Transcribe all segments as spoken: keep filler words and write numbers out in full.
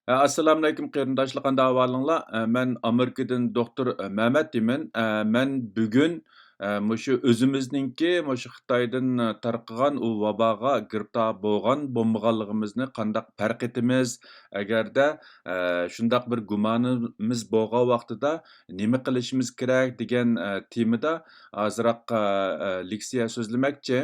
ئە، ئەسسالامۇئەلەيكۇم قېرىنداشلار، قانداق ئەھۋالىڭلار؟ ئە، مەن ئامېرىكىدىن دوختۇر، ئە، مەمەت دېمەن. ئە، مەن بۈگۈن، ئە، مۇشۇ ئۆزىمىزنىڭكى، مۇشۇ خىتايدىن، ئە، تارقىغان ئۇ ۋاباغا گىرىپتار بولغان بولمىغانلىقىمىزنى قانداق پەرق ئېتىمىز؟ ئەگەردە، ئە، شۇنداق بىر گۇمانىمىز بولغان ۋاقتىدا نېمە قىلىشىمىز كېرەك دېگەن، ئە، تېمىدا ئازراق، ئە، ئە، لېكسىيە سۆزلىمەكچى.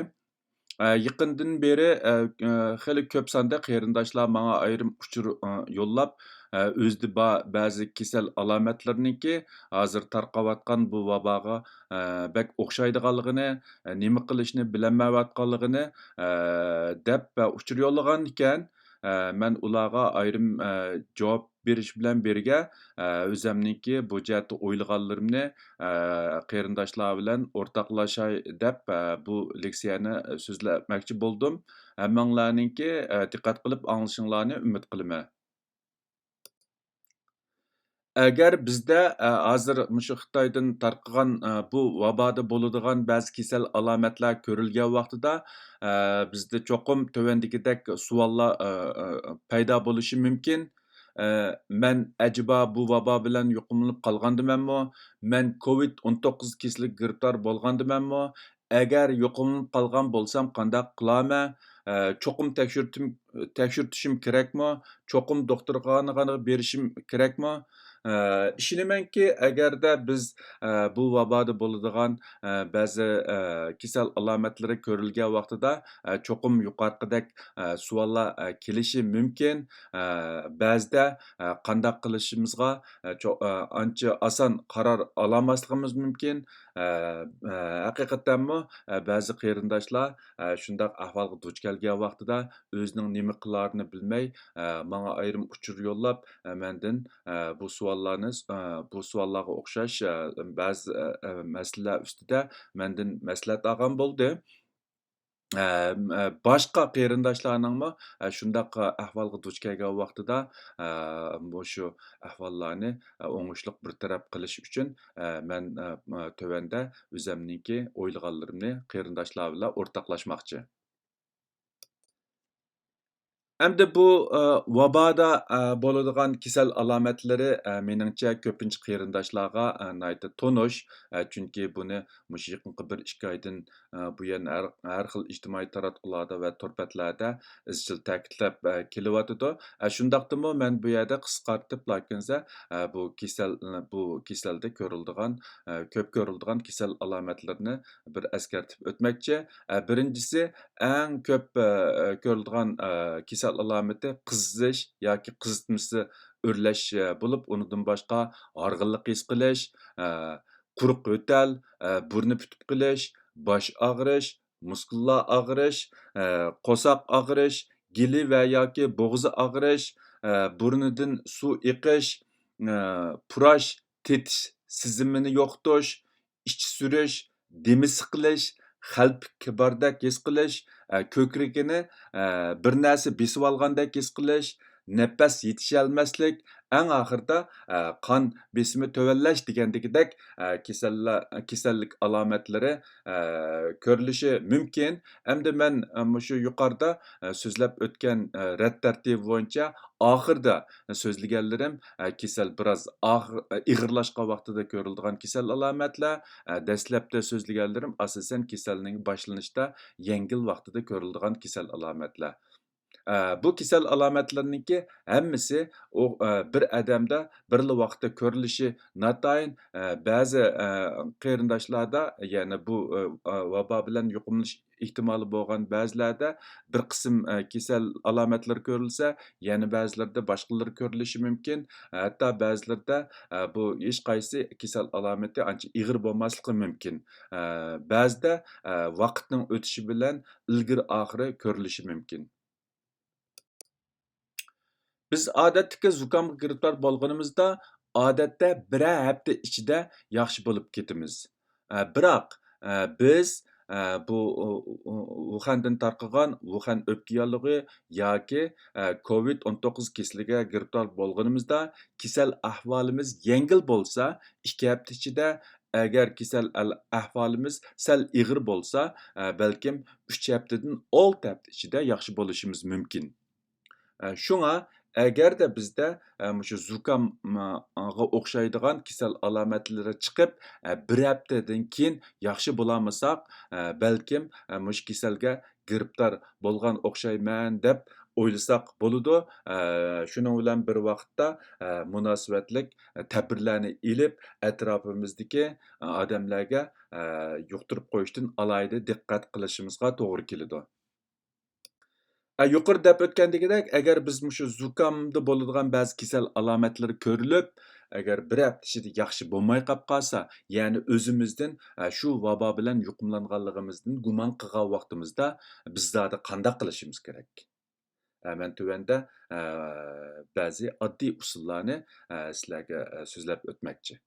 ئە، يېقىندىن بېرى، ئە، ئە، خېلى كۆپ ساندا قېرىنداشلار ماڭا ئايرىم ئۇچۇر، ئە، يوللاپ، ئە، ئۆزىدە بار بەزى كېسەل ئالامەتلىرىنىڭكى ھازىر تارقاۋاتقان بۇ ۋاباغا، ئە، بەك ئوخشايدىغانلىقىنى، ئە، نېمە قىلىشنى بىلەلمەيۋاتقانلىقىنى، ئە، دەپ، ئە، ئۇچۇر يوللىغان ئىكەن. ئە، مەن ئۇلارغا ئايرىم، ئە، جاۋاب بېرىش بىلەن بىرگە، ئە، ئۆزەمنىڭكى بۇ جەھەتتە ئويلىغانلىرىمنى، ئە، قېرىنداشلار بىلەن ئورتاقلاشاي دەپ، ئە، بۇ لېكسىيەنى سۆزلەمەكچى بولدۇم. ھەممىڭلارنىڭكى، ئە، دىققەت قىلىپ ئاڭلىشىڭلارنى ئۈمىد قىلىمەن. ئەگەر بىزدە، ئە، ھازىر مۇشۇ خىتايدىن تارقىغان، ئە، بۇ ۋابادا بولىدىغان بەزى كېسەل ئالامەتلەر كۆرۈلگەن ۋاقتىدا، ئە، بىزدە چوقۇم تۆۋەندىكىدەك سوئاللار، ئە، ئە، پەيدا بولۇشى مۇمكىن. ئە، مەن ئەجەبا بۇ ۋابا بىلەن يۇقۇملىنىپ قالغاندىمەنمۇ؟ مەن كوۋىد ئون توققۇز كېسىلىگە گىرىپتار بولغاندىمەنمۇ؟ ئەگەر يۇقۇملىنىپ قالغان بولسام قانداق قىلارمەن؟ ئە، چوقۇم تەكشۈرتۈم-، تەكشۈرتۈشۈم كېرەكمۇ؟ چوقۇم دوختۇرخانىغا بېرىشىم كېرەكمۇ؟ ئە، ئىشىنىمەنكى، ئەگەردە بىز، ئە، بۇ ۋابادا بولىدىغان، ئە، بەزى، ئە، كېسەل ئالامەتلىرى كۆرۈلگەن ۋاقتىدا، ئە، چوقۇم يۇقىرىقىدەك، ئە، سوئاللار، ئە، كېلىشى مۇمكىن. ئە، بەزىدە، ئە، قانداق قىلىشىمىزغا، ئە، چو-، ئە، ئانچە ئاسان قارار ئالالماسلىقىمىز مۇمكىن. ئە، ئە، ھەقىقەتەنمۇ، ئە، بەزى قېرىنداشلار، ئە، شۇنداق ئەھۋالغا دۇچ كەلگەن ۋاقتىدا ئۆزىنىڭ نېمە قىلارىنى بىلمەي، ئە، ماڭا ئايرىم ئۇچۇر يوللاپ، ئە، مەندىن، ئە، بۇ سوئاللارنى، ئە، بۇ سوئاللارغا ئوخشاش، ئە، بەزى، ئە، ئە، مەسىلىلەر ئۈستىدە مەندىن مەسلىھەت ئالغان بولدى. ئە، ئە، باشقا قېرىنداشلارنىڭمۇ، ئە، شۇنداق، ئە، ئەھۋالغا دۇچ كەلگەن ۋاقتىدا، ئە، مۇشۇ ئەھۋاللارنى، ئە، ئوڭۇشلۇق بىر تەرەپ قىلىش ئۈچۈن، ئە، مەن، ئە، ئە، تۆۋەندە ئۆزەمنىڭكى ئويلىغانلىرىمنى قېرىنداشلار بىلەن ئورتاقلاشماقچى. ئەمدى بۇ، ئە، ۋابادا، ئە، بولىدىغان كېسەل ئالامەتلىرى، ئە، مېنىڭچە كۆپىنچە قېرىنداشلارغا، ئە، ناھايىتى تونۇش. ئە، چۈنكى بۇنى مۇشۇ يېقىنقى بىر ئىككى ئايدىن، ئە، بۇيان ھەر، ھەر خىل ئىجتىمائىي تاراتقۇلاردا ۋە تور بەتلەردە ئىزچىل تەكىتلەپ، ئە، كېلىۋاتىدۇ. ئە، شۇنداقتىمۇ مەن بۇ يەردە قىسقارتىپ، لاكىنسە، ئە، بۇ كېسەل، بۇ كېسەلدە كۆرۈلىدىغان، ئە، كۆپ كۆرۈلىدىغان كېسەل ئالامەتلىرىنى بىر ئەسكەرتىپ ئۆتمەكچى. ئە، بىرىنچىسى، ئەڭ كۆپ، ئە، كۆرۈلىدىغان، ئە، كېسەل ئالامىتى قىزىش ياكى قىزىتمىسى ئۆرلەش، ئە، بولۇپ، ئۇنىڭدىن باشقا ھارغىنلىق ھېس قىلىش، ئە، قۇرۇق يۆتەل، ئە، بۇرنى پۈتۈپ قېلىش، باش ئاغرىش، مۇسكۇللار ئاغرىش، ئە، قورساق ئاغرىش، گېلى ۋە ياكى بوغۇزى ئاغرىش، ئە، بۇرنىدىن سۇ ئېقىش، ئە، پۇراش، تېتىش سېزىمىنى يوقىتىش، ئىچى سۈرۈش، دېمى سىقىلىش، خەلپىكى باردەك ھېس قىلىش، ئە، كۆكرىكىنى، ئە، بىر نەرسە بېسىۋالغاندەك ھېس قىلىش، نەپەس يېتىشەلمەسلىك، ئەڭ ئاخىرىدا، ئە، قان بېسىمى تۆۋەنلەش دېگەندىكىدەك، ئە، كېسەللە-، كېسەللىك ئالامەتلىرى، ئە، كۆرۈلۈشى مۇمكىن. ئەمدى مەن، ئە، مۇشۇ يۇقىرىدا، ئە، سۆزلەپ ئۆتكەن، ئە، رەت تەرتىپى بويىچە ئاخىرىدا سۆزلىگەنلىرىم، ئە، كېسەل بىراز ئاغ-، ئېغىرلاشقان ۋاقتىدا كۆرۈلىدىغان كېسەل ئالامەتلەر، ئە، دەسلەپتە سۆزلىگەنلىرىم ئاساسەن كېسەلنىڭ باشلىنىشتا يەڭگىل ۋاقتىدا كۆرۈلىدىغان كېسەل ئالامەتلەر. ئە، بۇ كېسەل ئالامەتلىرىنىڭكى ھەممىسى ئۇ، ئە، بىر ئادەمدە بىرلا ۋاقىتتا كۆرۈلۈشى ناتايىن، ئە، بەزى، ئە، قېرىنداشلاردا، يەنى بۇ، ئە، ئە، ۋابا بىلەن يۇقۇملىنىش ئېھتىمالى بولغان بەزىلەردە بىر قىسىم، ئە، كېسەل ئالامەتلىرى كۆرۈلسە، يەنە بەزىلىرىدە باشقىلىرى كۆرۈلۈشى مۇمكىن. ھەتتا بەزىلىرىدە، ئە، بۇ ھېچقايسى كېسەل ئالامىتى ئانچە ئېغىر بولماسلىقى مۇمكىن. ئە، بەزىدە، ئە، ۋاقىتنىڭ ئۆتۈشى بىلەن ئىلگىرى ئاخىرى كۆرۈلۈشى مۇمكىن. بىز ئادەتتىكى زۇكامغا گىرىپتار بولغىنىمىزدا، ئادەتتە بىرەر ھەپتە ئىچىدە ياخشى بولۇپ كېتىمىز. ئە، بىراق، ئە، بىز، ئە، بۇ، ئۇ، ئۇ، ۋۇخەندىن تارقىغان ۋۇخەن ئۆپكە ياللۇغى ياكى، ئە، كوۋىد ئون توققۇز كېسىلىگە گىرىپتار بولغىنىمىزدا، كېسەل ئەھۋالىمىز يەڭگىل بولسا، ئىككى ھەپتە ئىچىدە، ئەگەر كېسەل ئەل-، ئەھۋالىمىز سەل ئېغىر بولسا، ئە، بەلكىم ئۈچ ھەپتىدىن ئالتە ھەپتە ئىچىدە ياخشى بولۇشىمىز مۇمكىن. ئە، شۇڭا ئەگەردە بىزدە، ئە، مۇشۇ زۇكامغا ئوخشايدىغان كېسەل ئالامەتلىرى چىقىپ، ئە، بىر ھەپتىدىن كېيىن ياخشى بولالمىساق، ئە، بەلكىم، ئە، مۇشۇ كېسەلگە گىرىپتار بولغان ئوخشايمەن دەپ ئويلىساق بولىدۇ. ئە، شۇنىڭ بىلەن بىر ۋاقىتتا، ئە، مۇناسىۋەتلىك تەدبىرلەرنى ئېلىپ، ئەتراپىمىزدىكى، ئە، ئادەملەرگە، ئە، يۇقتۇرۇپ قويۇشتىن ئالاھىدە دىققەت قىلىشىمىزغا توغرا كېلىدۇ. ئە، يۇقىرىدا دەپ ئۆتكەندىكىدەك، ئەگەر بىز مۇشۇ زۇكامدا بولىدىغان بەزى كېسەل ئالامەتلىرى كۆرۈلۈپ، ئەگەر بىر ھەپتە ئىچىدە ياخشى بولماي قاپ قالسا، يەنى ئۆزىمىزدىن، ئە، شۇ ۋابا بىلەن يۇقۇملانغانلىقىمىزدىن گۇمان قىلغان ۋاقتىمىزدا بىز زادى قانداق قىلىشىمىز كېرەك؟ ئە، مەن تۆۋەندە، ئە، بەزى ئاددىي ئۇسۇللارنى، ئە، سىلەرگە، ئە، سۆزلەپ ئۆتمەكچى.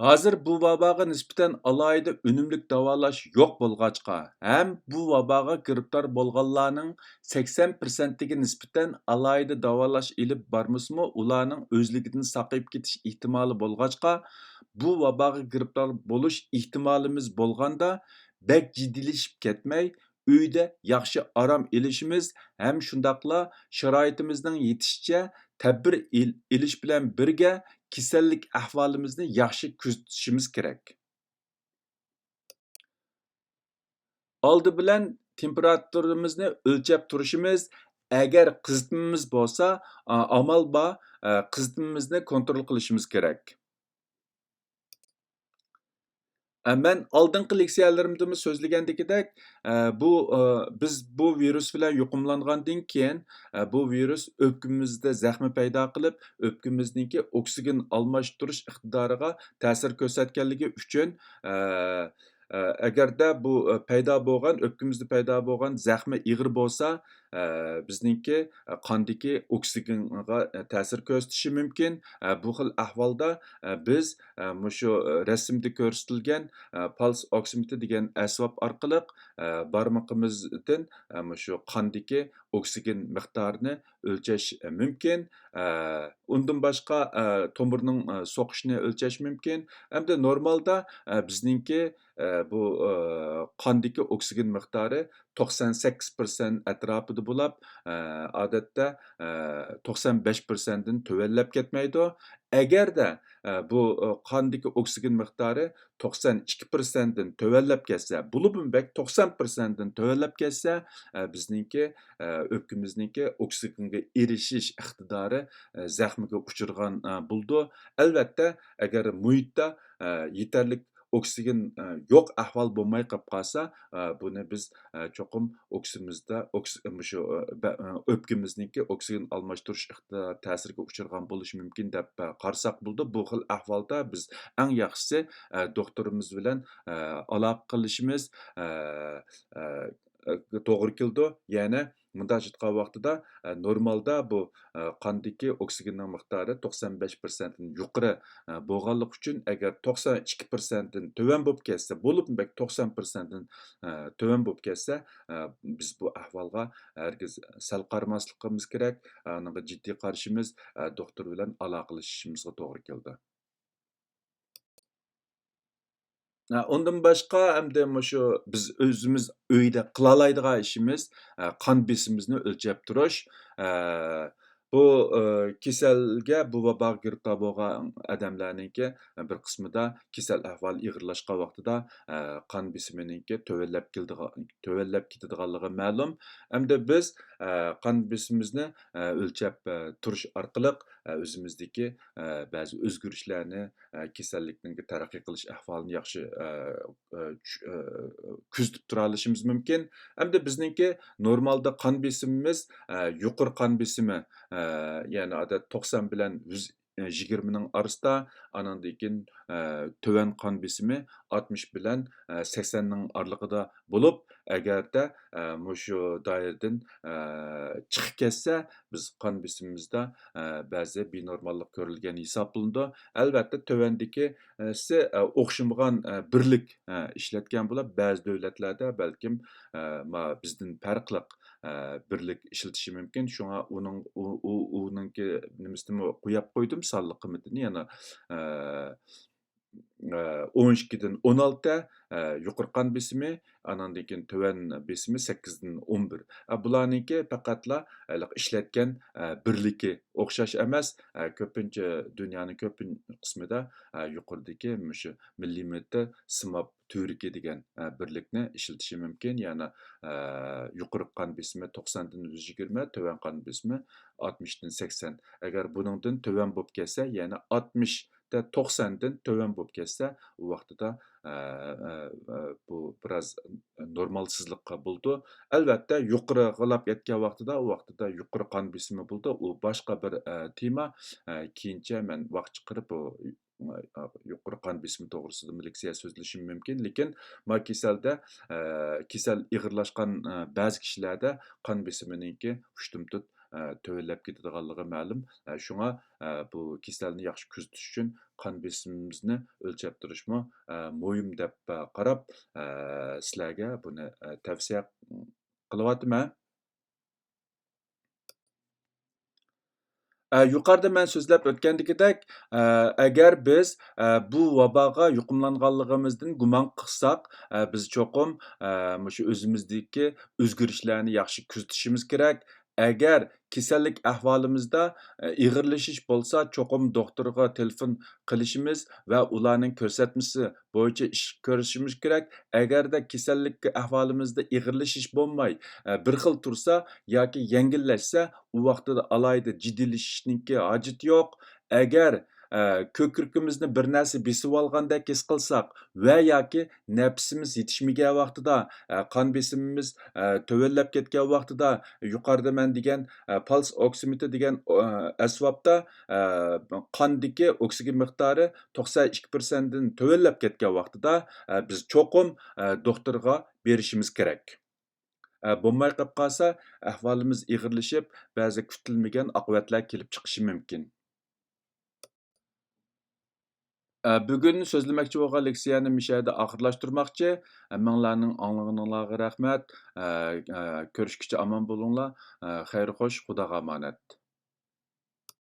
ھازىر بۇ ۋاباغا نىسبەتەن ئالاھىدە ئۈنۈملۈك داۋالاش يوق بولغاچقا ھەم بۇ ۋاباغا گىرىپتار بولغانلارنىڭ سەكسەن پىرسەنتىگە نىسبەتەن ئالاھىدە داۋالاش ئېلىپ بارمىسىمۇ، ئۇلارنىڭ ئۆزلۈكىدىن ساقىيىپ كېتىش ئېھتىمالى بولغاچقا، بۇ ۋاباغا گىرىپتار بولۇش ئېھتىمالىمىز بولغاندا، بەك جىددىيلىشىپ كەتمەي، ئۆيدە ياخشى ئارام ئېلىشىمىز ھەم شۇنداقلا شارائىتىمىزنىڭ يېتىشىچە تەدبىر ئېل-، ئېلىش بىلەن بىرگە كېسەللىك ئەھۋالىمىزنى ياخشى كۆزىتىشىمىز كېرەك. ئالدى بىلەن تېمپېراتۇرىمىزنى ئۆلچەپ تۇرۇشىمىز، ئەگەر قىزىتمىمىز بولسا، ئا-، ئامال بار، ئە، قىزىتمىمىزنى كونترول قىلىشىمىز كېرەك. ئە، مەن ئالدىنقى لېكسىيەلىرىمدىمۇ سۆزلىگەندىكىدەك، ئە، بۇ، ئە، بىز بۇ ۋىرۇس بىلەن يۇقۇملانغاندىن كېيىن، ئە، بۇ ۋىرۇس ئۆپكىمىزدە زەخمە پەيدا قىلىپ، ئۆپكىمىزنىڭكى ئوكسىگېن ئالماشتۇرۇش ئىقتىدارىغا تەسىر كۆرسەتكەنلىكى ئۈچۈن، ئە، ئە، ئەگەردە بۇ، ئە، پەيدا بولغان، ئۆپكىمىزدە پەيدا بولغان زەخمە ئېغىر بولسا، ئە، بىزنىڭكى، ئە، قاندىكى ئوكسىگېنغا، ئە، تەسىر كۆرسىتىشى مۇمكىن. ئە، بۇ خىل ئەھۋالدا، ئە، بىز، ئە، مۇشۇ، ئە، رەسىمدە كۆرسىتىلگەن، ئە، پالس ئوكسىمېتىر دېگەن ئەسۋاب ئارقىلىق، ئە، بارمىقىمىزدىن، ئە، مۇشۇ قاندىكى ئوكسىگېن مىقدارىنى ئۆلچەش، ئە، مۇمكىن. ئە، ئۇندىن باشقا، ئە، تومۇرنىڭ، ئە، سوقۇشىنى ئۆلچەش مۇمكىن. ئەمدى نورمالدا، ئە، بىزنىڭكى، ئە، بۇ، ئە، قاندىكى ئوكسىگېن مىقدارى توقسان سەككىز پىرسەنت ئەتراپىدا بولۇپ، ئە، ئادەتتە، ئە، توقسان بەش پىرسەنتتىن تۆۋەنلەپ كەتمەيدۇ. ئەگەردە، ئە، بۇ، ئە، قاندىكى ئوكسىگېن مىقدارى توقسان ئىككى پىرسەنتتىن تۆۋەنلەپ كەتسە، بولۇپمۇ بەك توقسان پىرسەنتتىن تۆۋەنلەپ كەتسە، ئە، بىزنىڭكى، ئە، ئۆپكىمىزنىڭكى ئوكسىگېنگە ئېرىشىش ئىقتىدارى، ئە، زەخمىگە ئۇچرىغان، ئە، بولىدۇ. ئەلۋەتتە، ئەگەر مۇھىتتا، ئە، يېتەرلىك ئوكسىگېن، ئە، يوق ئەھۋال بولماي قېلىپ قالسا، ئە، بۇنى بىز، ئە، چوقۇم ئوكسىمىزدا، ئوكس-، مۇشۇ، ئە، بە-، ئە، ئۆپكىمىزنىڭكى ئوكسىگېن ئالماشتۇرۇش ئىقتىدارى تەسىرگە ئۇچرىغان بولۇشى مۇمكىن دەپ، ئە، قارىساق بولىدۇ. بۇ خىل ئەھۋالدا بىز ئەڭ ياخشىسى، ئە، دوختۇرىمىز بىلەن، ئە، ئالاقە قىلىشىمىز، ئە، ئە، ئە، توغرا كېلىدۇ. يەنى مۇنداق ئېيتقان ۋاقتىدا، ئە، نورمالدا بۇ، ئە، قاندىكى ئوكسىگېننىڭ مىقدارى توقسان بەش پىرسەنتتىن يۇقىرى، ئە، بولغانلىقى ئۈچۈن، ئەگەر توقسان ئىككى پىرسەنتتىن تۆۋەن بولۇپ كەتسە، بولۇپمۇ بەك توقسان پىرسەنتتىن، ئە، تۆۋەن بولۇپ كەتسە، ئە، بىز بۇ ئەھۋالغا ھەرگىز سەل قارىماسلىقىمىز كېرەك. ئانىڭغا جىددىي قارىشىمىز، ئە، دوختۇر بىلەن ئالاقىلىشىشىمىزغا توغرا كېلىدۇ. ھە، ئۇندىن باشقا، ئەمدى مۇشۇ بىز ئۆزىمىز ئۆيدە قىلالايدىغان ئىشىمىز، ھە، قان بېسىمىمىزنى ئۆلچەپ تۇرۇش. ھە، بۇ، ئە، كېسەلگە، بۇ ۋاباغا گىرىپتار بولغان ئادەملەرنىڭكى بىر قىسمىدا كېسەل ئەھۋالى ئېغىرلاشقان ۋاقتىدا، ئە، قان بېسىمىنىڭكى تۆۋەنلەپ كېلىدىغان، تۆۋەنلەپ كېتىدىغانلىقى مەلۇم. ئەمدى بىز، ئە، قان بېسىمىمىزنى، ئە، ئۆلچەپ، ئە، تۇرۇش ئارقىلىق، ئە، ئۆزىمىزدىكى، ئە، بەزى ئۆزگىرىشلەرنى، ئە، كېسەللىكنىڭ تەرەققىي قىلىش ئەھۋالىنى ياخشى، ئە، ئە، چۈش-، ئە، كۆزىتىپ تۇرالىشىمىز مۇمكىن. ئەمدى بىزنىڭكى نورمالدا قان بېسىمىمىز، ئە، يۇقىرى قان بېسىمى، ئە، يەنى ئادەتتە توقسان بىلەن يۈز يىگىرمىنىڭ ئارىسىدا، ئانىڭدىن كېيىن، ئە، تۆۋەن قان بېسىمى ئاتمىش بىلەن، ئە، سەكسەننىڭ ئارىلىقىدا بولۇپ، ئەگەردە، ئە، مۇشۇ دائىرىدىن، ئە، چىقىپ كەتسە، بىز قان بېسىمىمىزدا، ئە، بەزى بىنورماللىق كۆرۈلگەن ھېسابلىنىدۇ. ئەلۋەتتە، تۆۋەندىكىسى، ئە، ئوخشىمىغان، ئە، بىرلىك، ئە، ئىشلەتكەن بولۇپ، بەزى دۆلەتلەردە بەلكىم، ئە، ما بىزدىن پەرقلىق، ئە، بىرلىك ئىشلىتىشى مۇمكىن. شۇڭا ئۇنىڭ، ئۇ، ئۇ، ئۇنىڭكى نېمىسىنىمۇ قويۇپ قويدۇم، سانلىق قىممىتىنى يەنە، ئە، ئون ئىككىدىن ئون ئالتە، يۇقىرى قان بېسىمى، ئاناندىن كېيىن تۆۋەن بېسىمى سەككىزدىن ئون بىر. بۇلارنىڭكى پەقەتلا ھېلىقى ئىشلەتكەن بىرلىكى ئوخشاش ئەمەس. كۆپىنچە، دۇنيانىڭ كۆپىنچە قىسمىدا يۇقىرىدىكى مۇشۇ مىللىمېتىر سىماب تۈۋرۈكى دېگەن بىرلىكنى ئىشلىتىشى مۇمكىن. يەنى يۇقىرى قان بېسىمى توقساندىن يۈز يىگىرمە، تۆۋەن قان بېسىمى ئاتمىشتىن سەكسەن. ئەگەر بۇنىڭدىن تۆۋەن بولۇپ كەتسە، يەنى ئاتمىش توقساندىن تۆۋەن بولۇپ كەتسە، ئۇ ۋاقتىدا، ئە، ئە، ئە، بۇ بىراز نورمالسىزلىققا بولىدۇ. ئەلۋەتتە، يۇقىرىغىلاپ كەتكەن ۋاقتىدا، ئۇ ۋاقتىدا يۇقىرى قان بېسىمى بولىدۇ. ئۇ باشقا بىر، ئە، تېما. ئە، كېيىنچە مەن ۋاقىت چىقىرىپ، بۇ، ئە، يۇقىرى قان بېسىمى توغرىسىدا لېكسىيە سۆزلىشىم مۇمكىن. لېكىن ما كېسەلدە، ئە، كېسەل ئېغىرلاشقان، ئە، بەزى كىشىلەردە قان بېسىمىنىڭكى ئۇشتۇمتۇت ئە، تۆۋەنلەپ كېتىدىغانلىقى مەلۇم. ئە، شۇڭا، ئە، بۇ كېسەلنى ياخشى كۆزىتىش ئۈچۈن قان بېسىمىمىزنى ئۆلچەپ تۇرۇشمۇ، ئە، مۇھىم دەپ، ئە، قاراپ، ئە، سىلەرگە بۇنى، ئە، تەۋسىيە قىلىۋاتىمەن. ئە، يۇقىرىدا مەن سۆزلەپ ئۆتكەندىكىدەك، ئە، ئەگەر بىز، ئە، بۇ ۋاباغا يۇقۇملانغانلىقىمىزدىن گۇمان قىلساق، ئە، بىز چوقۇم، ئە، مۇشۇ ئۆزىمىزدىكى ئۆزگىرىشلەرنى ياخشى كۆزىتىشىمىز كېرەك. ئەگەر كېسەللىك ئەھۋالىمىزدا، ئە، ئېغىرلىشىش بولسا، چوقۇم دوختۇرغا تېلېفون قىلىشىمىز ۋە ئۇلارنىڭ كۆرسەتمىسى بويىچە ئىش كۆرۈشىمىز كېرەك. ئەگەردە كېسەللىك ئەھۋالىمىزدا ئېغىرلىشىش بولماي، ئە، بىر خىل تۇرسا ياكى يەڭگىللەشسە، ئۇ ۋاقتىدا ئالاھىدە جىددىيلىشىشنىڭكى ھاجىتى يوق. ئەگەر، ئە، كۆكرىكىمىزنى بىر نەرسە بېسىۋالغاندەك ھېس قىلساق ۋە ياكى نەپىسىمىز يېتىشمىگەن ۋاقتىدا، ئە، قان بېسىمىمىز، ئە، تۆۋەنلەپ كەتكەن ۋاقتىدا، يۇقىرىدا مەن دېگەن، ئە، پالس ئوكسىمېتىر دېگەن، ئە، ئەسۋابتا، ئە، قاندىكى ئوكسىگېن مىقدارى توقسان ئىككى پىرسەنتتىن تۆۋەنلەپ كەتكەن ۋاقتىدا، ئە، بىز چوقۇم، ئە، دوختۇرغا بېرىشىمىز كېرەك. ئە، بولماي قېلىپ قالسا، ئەھۋالىمىز ئېغىرلىشىپ، بەزى كۈتۈلمىگەن ئاقىۋەتلەر كېلىپ چىقىشى مۇمكىن. ئە، بۈگۈن سۆزلىمەكچى بولغان لېكسىيەنى مۇشۇ يەردە ئاخىرلاشتۇرماقچى. ھەممىڭلارنىڭ ئاڭلىغىنىڭلارغا رەھمەت. ئە، ئە، كۆرۈشكىچە ئامان بولۇڭلار. ئە، خەير خوش، خۇداغا ئامانەت.